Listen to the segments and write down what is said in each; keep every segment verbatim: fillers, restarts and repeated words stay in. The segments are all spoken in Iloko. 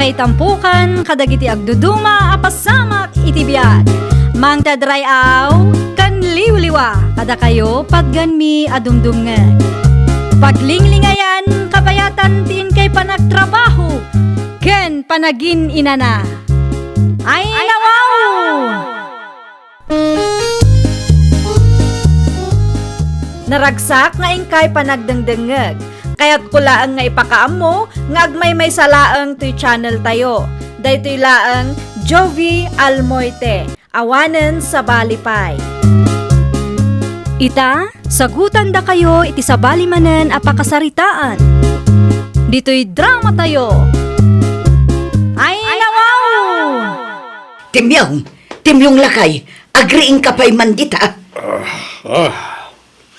Itampukan kadagiti agduduma a pasamak iti biag. Mangted ray-aw ken liwliwa kadakayo patgenmi a dumdumngeg. Paglinglingayan, kabayatan ti inkay panagtrabaho ken panagin-inana. Ay, nawaw! Naragsak nga inkay panagdengdengngeg. Kayatko laeng nga ipakaammo nga agmaymaysa laeng toy channel tayo. Daytoy laeng Jovi Almoite, awanen sabali pay. Ita, sagutandakayo iti sabali manen a pakasaritaan. Ditoy drama tayo. Ay, nawaw! Timyong, Timyong lakay, agriingka pay man dita. Ah, ah.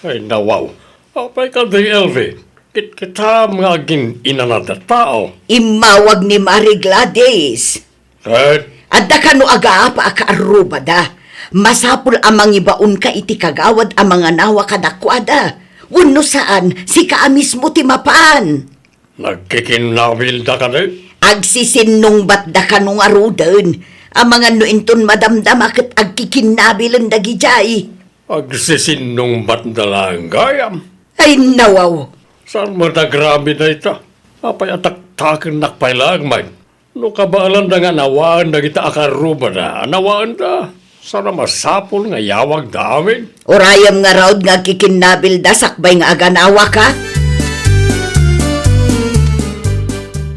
Ay, nawaw. Apay kadi, Elvi? Kitkitam nga agin-inana a tao. Immawag ni Mari Gladys. Ket? Adda kano agaapa a kaarrubada. Masapul a mangibaonka iti kagawad a manganawa kadakuada. Wenno saan, sika a mismo ti mapan. Nagkikinnabilda kadi? Agsisinnungbatda kano ngaruden. Amangan no inton madamdama ket agkikinnabilen dagidiay. Agsisinnungbatda laeng gayam. Ay, nawaw! Saan met a grabe dayta? Apay a taktakennak pay laeng met? No kabaelanda nga anawaen dagita a kaarrubada, anawaenda. Saan a masapul nga iyawagda amin? Urayem ngarud nga agkikinnabilda sakbay nga aganawaka?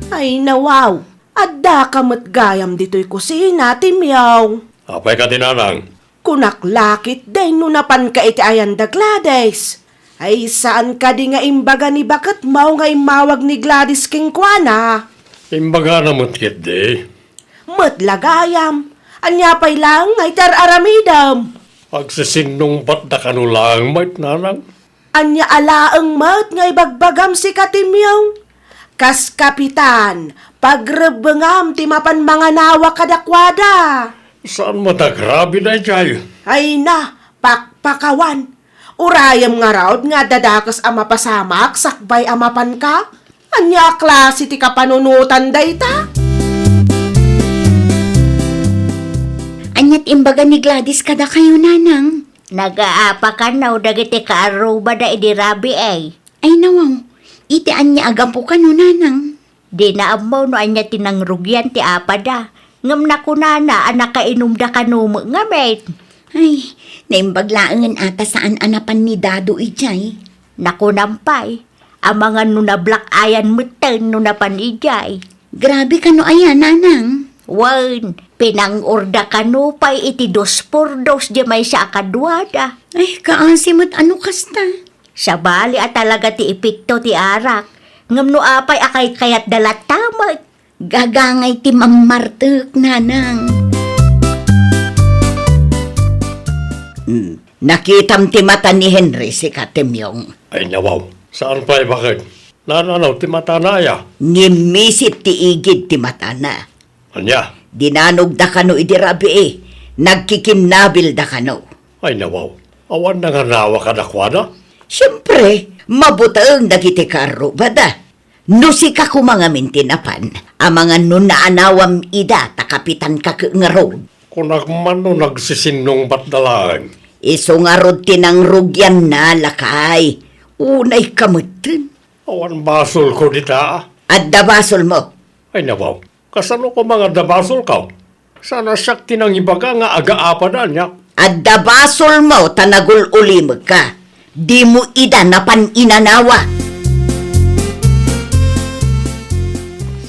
Ay, nawaw! Addaka met gayam ditoy kusina, Timyong. Apay kadi, nanang? Kunak la ketdi no napanka iti ayan da Gladys. Ay, saan kadi nga imbaga ni baketmo nga immawag ni Gladys kenkuana? Imbagana met ketdi. Met la gayam, ania pay laeng nga iti ar-aramidem? Agsisinnungbatda kano laeng met, nanang. Ania a laeng met nga ibagbagam, sika, Timyong? Kas kapitan, pagrebbengam ti mapan manganawa kadakuada. Saan met a grabe daydiay? Ay na, pakpakawan. Urayem ngarud nga adda dakes a mapasamak sakbay a mapanka? Ania a klase ti kapanunotan dayta? Ania ti imbaga ni Gladys kadakayo, nanang? Nagaapa kano dagiti kaarrubada idi rabii, ay? Ay, nawaw, iti ania a gapu kano, nanang? Dina ammo no ania ti nangrugian ti apada, ngem nakunana a nakainumda kano met ngamin. Ay, naimbag laengen a ta saan a napan ni Dado idiay. Nakunam pay, amangan no nablak-ayan metten no napan idiay. Grabe kano aya, nanang? Wen, pinang-orda kano pay iti dos por dos diay maysa a kaduada. Ay, kaasi met a no kasta. Sabali a talaga ti epekto ti arak, ngem no apay a kaykayatda latta met? Gagangay ti mammartek, nanang. Hmm. Nakitam ti mata ni Henry, sika, Timyong? Ay, nawaw. Saan pay baket? Nananaw ti matana aya? Ngimmisit ti igid ti matana. Ania? Dinanogda kano idi rabii, nagkikinnabilda kano. Ay, nawaw. Awan nanganawa kadakuada? Siempre, mabuteng dagiti kaarrubada. No sika koma ngamin ti napan, amangan no naanawam ida ta kapitanka ket ngarud. Kunak man no nagsisinnungbatda laeng. Isu ngarud ti nangrugianna, lakay. Unayka metten. Awan basolko dita. Adda basolmo. Ay, nawaw. Kasano koma nga adda basolko? Saan a siak ti nangibaga nga agaapada, ania? Adda basolmo ta nagul-ulimekka. Dimo ida napan inanawa.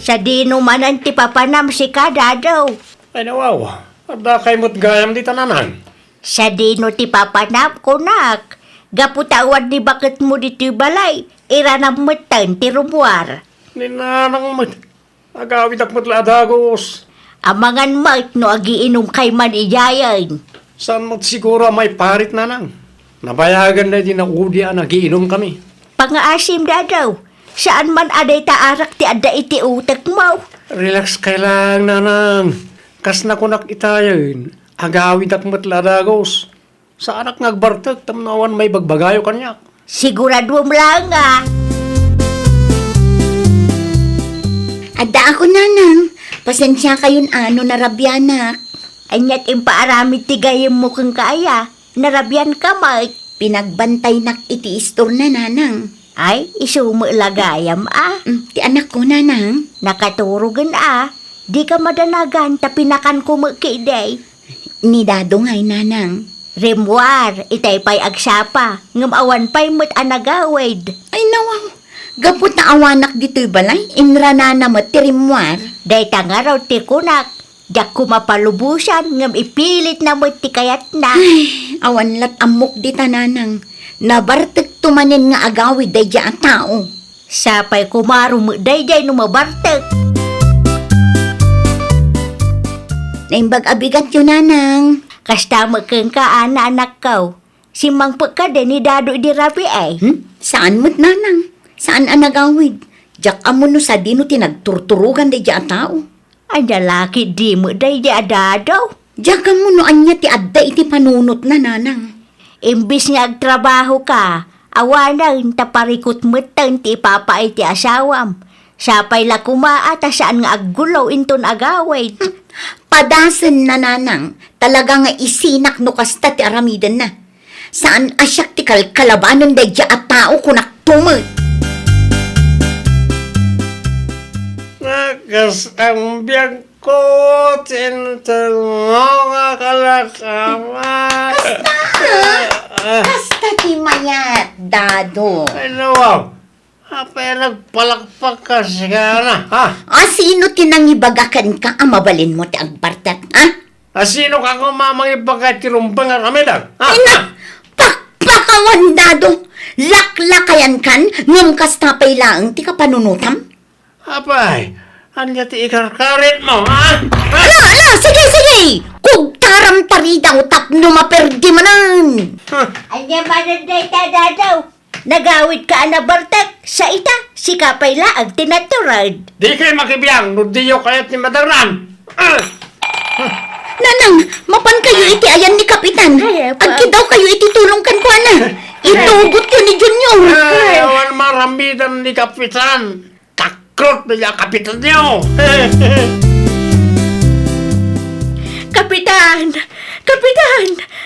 Sadino manen ti papanam, sika, Dado? Ay, nawaw. Addakay met gayam dita, nanang. Sadino ti papanam, kunak? Gapu ta awan ni baketmo ditoy balay, iranam metten ti rummuar. Ni nanang met. Agawidak met la a dagus. Amangan met no agiinumkay man idiayen. Saan met siguro a maiparit, nanang? Nabayagan daydi naudi a nagiinumkami. Pangaasim, Dado. Saan man a dayta arak ti adda iti utekmo. Relax kay lang, nanang. Kas nakunak itayen, agawidak met la a dagus. Saanak nga agbartek tapno awan maibagbagayo kaniak. Siguraduem laeng a. Addaak, nanang. Pasensiakayon a no narabianak. Aniat impaaramid ti gayyemmo kenka aya? Narabianka met. Pinagbantaynak iti istorna, nanang. Ay, isu met la gayam a. Mm, ti anakko, nanang. Nakaturogen a. Dika madanagan ta pinakanko met ketdi. Ni Dado ngay, nanang. Rimmuar, itay pay agsapa, ngem awan pay met a nagawid. Ay, nawaw. Gapu ta awanak ditoy balay, inranana met ti rimmuar. Dayta ngarud ti kunak, diak koma palubosan, ngem ipilitna met ti kayatna. Ay, awan lat ammok dita, nanang. Nabartekto manen nga agawid daydiay a tao. Sapay koma rumek daydiay no mabartek. Naimbag a bigatyo, nanang. Kasta met kenka, Ana, anakko. Simmangpet kadi ni Dado idi rabii? Hmm? Saan met, nanang. Saan a nagawid. Diak ammo no sadino ti nagturturogan daydiay a tao. Ania la ketdi met daydiay a Dado? Diak ammo no ania ti adda iti panunotna, nanang. Imbes nga agtrabahoka, awanen ta parikut metten ti ipapaay ti asawam. Sapay la koma a ta saan nga aggulo inton agawid. Padasenna, nanang, talaga nga isinak no kasta ti aramidenna. Saan a siak ti kalkalabanen daydiay a tao, kunakto met. Nakas ang biag ko, tinterno nga kalakaman. Kasta, ha? Ah. Kasta ti mayat, Dado. Ay, nawaw. Apay nagpalakpak ka, sigana, ha? A, sino ti nangibaga kenka a mabalinmo ti agbartek, ha? A, sino ka koma mangibaga ti rumbeng a ramidam, ha? Ay, na, pakpakawan, Dado! Laklakayankan, ngem kasta pay laeng ti kapanunotam? Apay, ania ti ikarkaritmo, ha? Ha? Ala, ala, sige, sige! Kugtaram ta ridaw tapno maperdi manen! Ha? Ania manen dayta, Dado? Nagawidka a nabartek, sa ita, sika pay laeng ti natured. Dikay makibiang no diyo kayat ti madangnan. Ah! Nanang, mapankayo iti ayan ni Kapitan. Ay, apa. Agkidawkayo iti tulong kenkuana. Itugotyo ni Junior. Ay, awan maramidan ni Kapitan. Takrot na niya Kapitan niyo. Kapitan! Kapitan!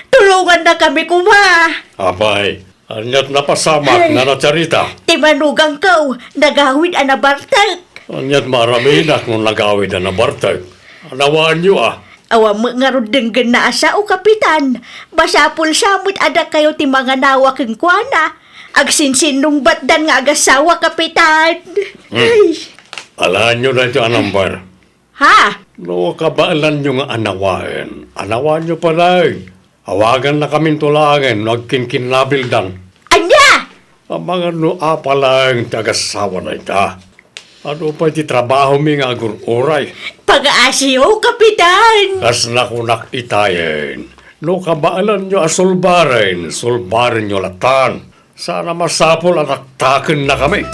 Tulongannakami koma! Apay, aniat napasamak, Nana Charita? Ti manugangko, nagawid a nabartek. Aniat maaramidak no nagawid a nabartek? Anawaanyo a. Awan met ngarud denggenna a sao, Kapitan. Masapul sa met a dakayo ti manganawa kenkuana. Agsinsinnungbatdan nga agassawa, Kapitan. Hmm. Ay. Alaenyo daytoy a number. Ha? No kabaelanyo nga anawaen, anawaenyo pay. Awagannakaminto laengen no agkinkinnabildan. Ania? Amangan no apa laeng ti agassawana ita. Adu pay ti trabahomi nga agur-uray? Pagaasiyo, Kapitan! Kas nakunak itayen, no kabaelanyo a sulbaren, sulbarenyo latan. Saan a masapul a taktakennakami.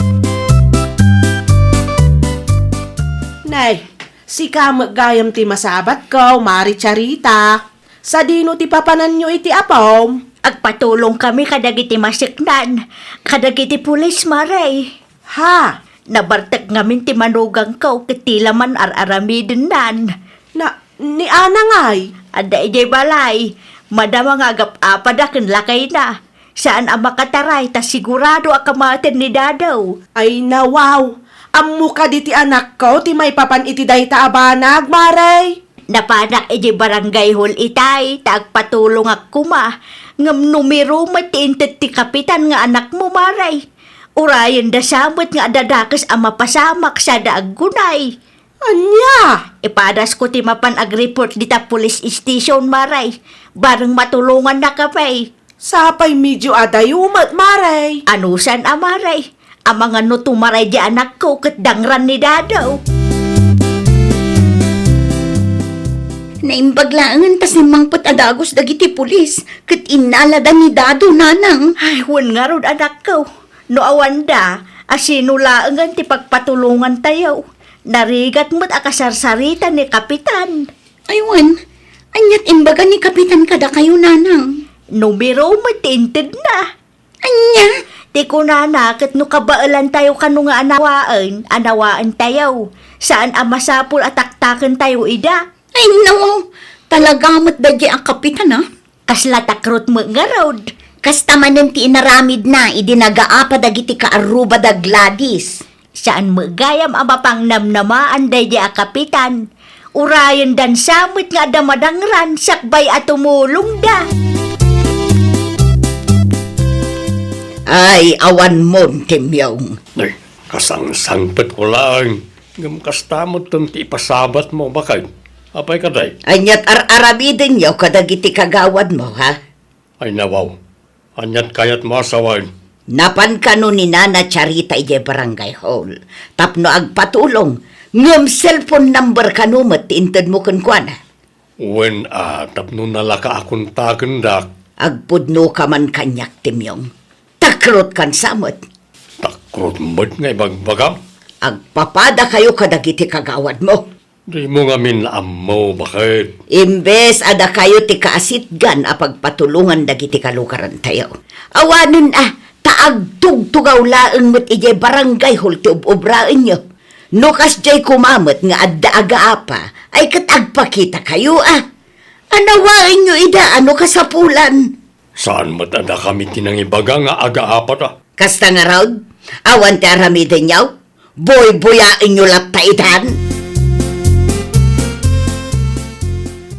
Nay, sika met gayam ti masabatko, Mari Charita. Sadino ti papananyo iti apom? Agpatulongkami kadagiti maseknan, kadagiti pulis, Mari. Ha? Nabartek ngamin ti manugangko ket ti la man ar-aramidennan. Na, ni Ana ngay? Adda idiay balay. Madama nga agap-apada ken lakayna. Saan a makataray ta sigurado a kamaten ni Dado. Ay, nawaw! Ammo kadi ti anakko ti maipapan iti dayta a banag, Mari? Napanak idiay barangay hall itay ta agpatulongak koma, ngem numero met ti inted ti kapitan nga anakmo, Mari. Urayenda sa met nga adda dakes a mapasamak sada aggunay. Ania? Ipadasko ti mapan agreport dita police station, Mari. Bareng matulongannakami. Sapay medio adayo met, Mari. Anusan a, Mari? Amangan no tumaray di anakko ket dangran ni Dado. Naimbag laengen ta simmangpet a dagus dagiti pulis ket innalada ni Dado, nanang. Ay, wen ngarud, anakko. No awanda, a sino laengen ti pagpatulongantayo? Narigat met a kasarsarita ni Kapitan. Ay, wen, aniat imbaga ni Kapitan kadakayo, nanang? Numero met ti intedna. Ania? Ti kunana ket no kabaelantayo kano nga anawaen, anawaentayo. Saan a masapul a taktakentayo ida. Ay, no! Talaga met daydi a kapitan, a? Kasla takrot met ngarud. Kasta manen ti inaramidna idi nagaapa dagiti kaarruba da Gladys. Saan met gayam a mapangnamnamaan daydi a kapitan. Urayen dansa met nga adda madangran sakbay a tumulongda. Ay, awan mon, Timyong. Ay, kasangsangpetko laeng. Ngem kasta metten ti ipasabatmo, baket. Apay kadi? Aniat ar-aramidenyo kadagiti kagawadmo, ha? Ay, nawaw. Aniat kayatmo a sawen? Napan kano ni Nana Charita idiay barangay hall tapno agpatulong, ngem cellphone number kano met ti intedmo kenkuana? Wen a, tapno nalaka a kontakendak. Agpudnoka man kaniak, Timyong. Takrotkansa met. Takrot met nga ibagbagam? Agpapadakayo kadagiti kagawadmo. Dimo ngamin ammo, baket. Imbes a dakayo ti kaasitgan a pagpatulongan dagiti kalugarantayo. Awanen a, ta agtugtugaw laeng met idiay barangay hall ti ub-ubraenyo. No kasdiay koma met nga adda agaapa, ay ket agpakitakayo a. Anawaenyo ida a no kasapulan. Saan met a dakami ti nangibaga nga agaapata? Kasta ngarud, awan ti aramidenyo? Buybuyaenyo latta itan.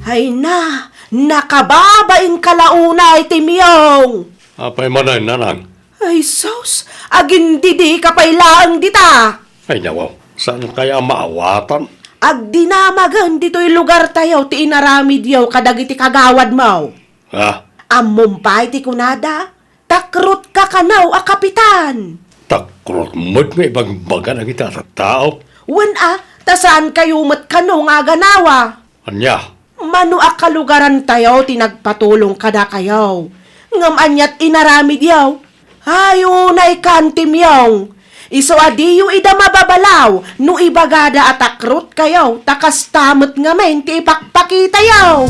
Ay na, nakababain ka la unay, Timyong. Apay manen, nanang? Ay sus, agindidika pay laeng dita. Ay nawaw, saan kaya a maawatan? Agdinamagen ditoy lugartayo ti inaramidyo kadagiti kagawadmo. Ha? Ammom pay ti kunada, takrotka kano a kapitan. Takrot met nga ibagbaga dagiti a tattao. Wen a, ta saankayo met kano nga aganawa. Ania? Mano a kalugarantayo ti nagpatulong kadakayo. Ngem aniat inaramidyo? Ay, unay kan, Timyong. Isu a diyo ida mababalaw no ibagada a takrotkayo, ta kasta met ngamin ti ipakpakitayo.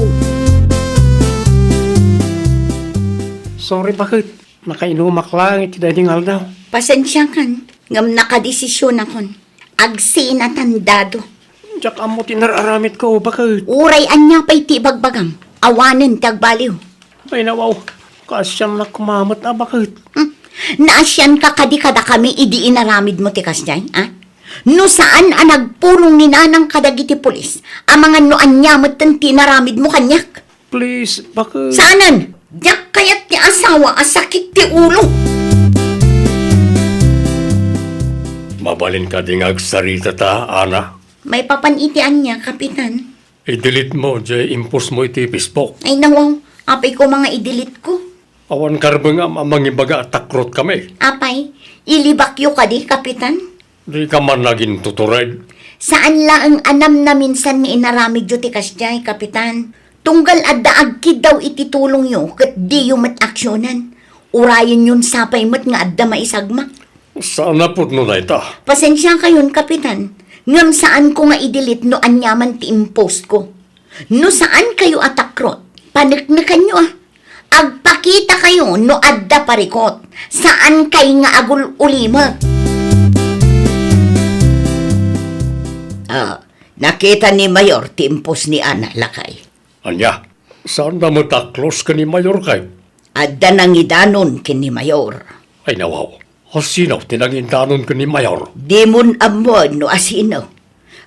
Sorry, baket. Nakainumak laeng iti daydi nga aldaw. Pasensiakan, ngem nakadesisionakon. Agsinatan dado. Diak ammo ti nar-aramidko, baket. Uray ania pay ti ibagbagam, awanen ti agbaliw. Ay, nawaw. Kaasiannak koma met a, baket. Hmm. Naasianka kadi kadakami idi inaramidmo ti kasdiay, a? No saan a nagpulong ni Nanang kadagiti pulis, amangan no ania metten ti inaramidmo kaniak. Please, baket. Saanen! Diak kayat ti asawa a sakit ti ulo! Mabalin kadi nga agsarita ta, Ana? Maipapan iti ania, Kapitan? I-delete mo jay impostmo iti Facebook. Ay, nawaw. Apay koma nga i-delete ko? Awan karbengam a mangibaga a takrotkami. Apay, ilibakyo kadi, Kapitan? Dika man nagintutured. Saan laeng a namnaminsan nga inaramidyo ti kasdiay, Kapitan. Tunggal adda agkiddaw iti tulongyo ket diyo met aksionan. Urayenyon sapay met nga adda maisagmak. Saan a pudno dayta? Pasensiakayon, Kapitan, ngem saanko nga i-delete no aniaman ti impostko. No saankayo a takrot, paneknekanyo a. Agpakitakayo no adda parikot. Saankay nga agul-ulimek. Ah, nakita ni Mayor ti impost ni Ana, lakay. Ania? Saanda met a close ken ni Mayor kay? Adda nangidanon ken ni Mayor. Ay, nawaw. Asino ti nangidanon ken ni Mayor? Dimon ammoen no asino.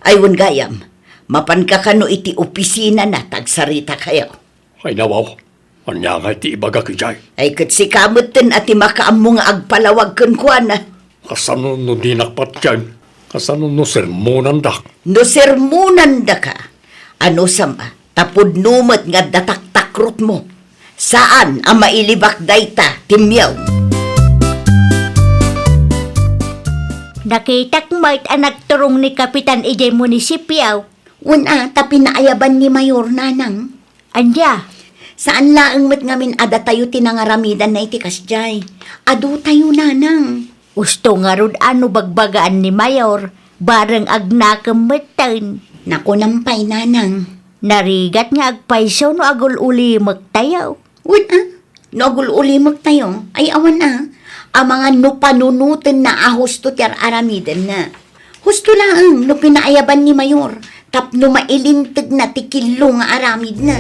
Ay, wen gayam, mapanka kano iti opisinana ta agsaritakayo. Ay, nawaw. Ania ngay ti ibagak idiay? Ay, ket sika metten a ti makaammo nga agpalawag kenkuana. Kasano no dinak patien? Kasano no sermonandak? No sermonandaka, anusam a, ta pudno met nga adda taktakrotmo. Saan a mailibak dayta, Timyong. Nakitak met a nagturong ni Kapitan idiay munisipio. Wen a, ta pinaayaban ni Mayor, Nanang. Ania? Saan laeng met ngamin a datayo ti nangaramidanna iti kasdiay. Adotayo, Nanang. Usto ngarud a no bagbagaan ni Mayor, bareng agnakem metten. Nakunam pay, Nanang. Narigat nga agpayso no agul-ulimektayo. Wen a, no agul-ulimektayo, ay awan a. Amangan no panunotenna a husto ti ar-aramidenna. Husto laeng no pinaayaban ni Mayor tapno mailintegna ti killo nga aramidna.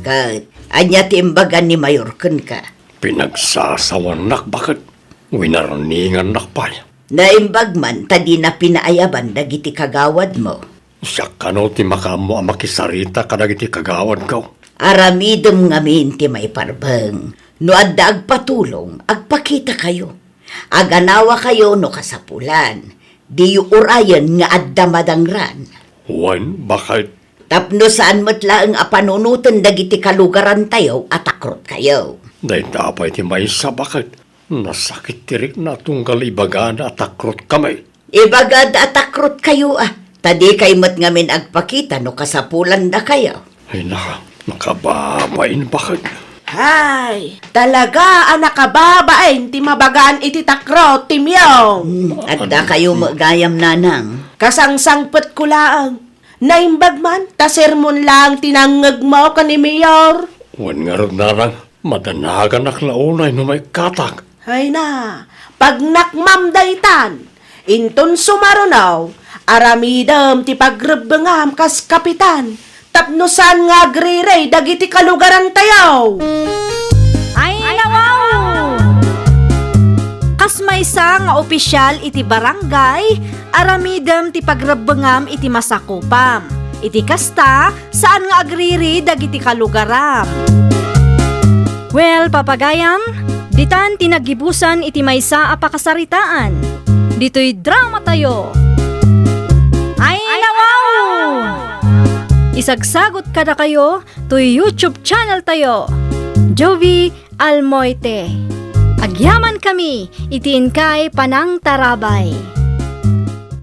Ket ania ti imbagan ni Mayor kenka? Pinagsasawannak, baket. Winarningannak pay. Naimbag man ta dina pinaayaban dagiti kagawadmo. Siak kano ti makaammo a makisarita kadagiti kagawadko. Aramidem ngamin ti maiparbeng. No adda agpatulong, agpakitakayo. Aganawakayo no kasapulan. Diyo urayen nga adda madangran. Wen, baket. Tapno saan met laeng a panunoten dagiti kalugarantayo a takrotkayo. Dayta pay ti maysa, baket. Nasakit ti rikna tunggal ibagada a takrotkami. Ibagada a takrotkayo, a. Ta dikay met ngamin agpakita no kasapulandakayo. Ay, naka-, nakababain, baket. Hay, talaga a nakababain ti mabagaan iti takrot ti Miyong. Hmm, adda kayo met gayam, nanang. Kasangsangpetko laeng. Naimbag man, ta sermon laeng ti nangngegmo ken ni Mayor. Wen ngarud, nanang, madanaganak la unay no maikkatak. Hay na, pagnakmam daytan. Inton sumaruno, aramidem ti pagrebbengam kas kapitan, tapno saan nga agriri dagiti kalugarantayo. Ay, nawaw! Kas maysa nga opisyal iti barangay, aramidem ti pagrebbengam iti masakupam. Iti kasta, saan nga agriri dagiti kalugaram. Well, papagayam, ditan ti naggibusan iti maysa a pakasaritaan. Ditoy dramatayo. Ay, nawaw! Isagsagot kadakayo toy YouTube channel tayo, Jovi Almoite. Agyaman kami iti inkay panangtarabay.